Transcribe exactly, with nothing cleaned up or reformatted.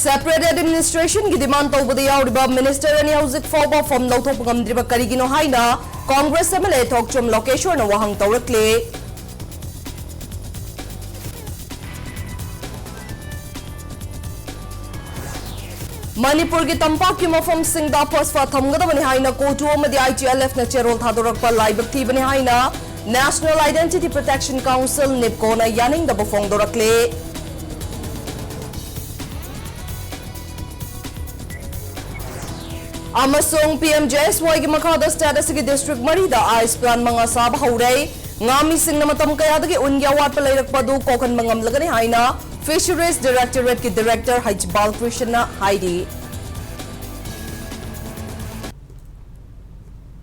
Separate administration ꯒꯤ demand ꯇꯧꯕꯗ ꯌꯥꯎꯔꯤꯕ minister ꯑꯅꯤ ꯍꯧꯖꯤꯛ ꯐꯥꯎꯕ ꯐꯝ ꯂꯧꯊꯣꯛꯄ ꯉꯝꯗ꯭ꯔꯤꯕ ꯀꯔꯤꯒꯤꯅꯣ ꯍꯥꯏꯅ Congress MLA ꯊꯣꯛꯆꯣꯝ ꯂꯣꯀꯦꯁꯣꯔꯅ ꯋꯥꯍꯪ ꯇꯧꯔꯛꯂꯦ꯫ ꯃꯅꯤꯄꯨꯔꯒꯤ ꯇꯝꯄꯥꯛꯀꯤ ꯃꯐꯝꯁꯤꯡꯗ ꯐꯁꯐꯥ ꯊꯝꯒꯗꯕꯅꯤ ꯍꯥꯏꯅ CoTU ꯑꯃꯗꯤ ITLF ꯅ ꯆꯦꯔꯣꯜ ꯊꯥꯗꯣꯔꯛꯄ ꯂꯥꯏꯕꯛ ꯊꯤꯕꯅꯤ ꯍꯥꯏꯅ National Identity Protection Council, NIPCO ꯅ ꯌꯥꯅꯤꯡꯗꯕ ꯐꯣꯡꯗꯣꯔꯛꯂꯦ꯫ ꯑꯃꯁꯨꯡ PMJSY ꯒꯤ ꯃꯈꯥꯗ state ꯑꯁꯤꯒꯤ district ꯃꯔꯤꯗ ice plant ꯃꯉꯥ ꯁꯥꯕ ꯍꯧꯔꯦ꯫ ꯉꯥꯃꯤꯁꯤꯡꯅ ꯃꯇꯝ ꯀꯌꯥꯗꯒꯤ ꯎꯟꯒꯤ ꯑꯋꯥꯠꯄ ꯂꯩꯔꯛꯄ ꯑꯗꯨ ꯀꯣꯛꯍꯟꯕ ꯉꯝꯂꯒꯅꯤ ꯍꯥꯏꯅ Fisheries Directorate ꯀꯤ Director H ꯕꯥꯂꯀ꯭ꯔꯤꯁꯅꯅ ꯍꯥꯏꯔꯤ꯫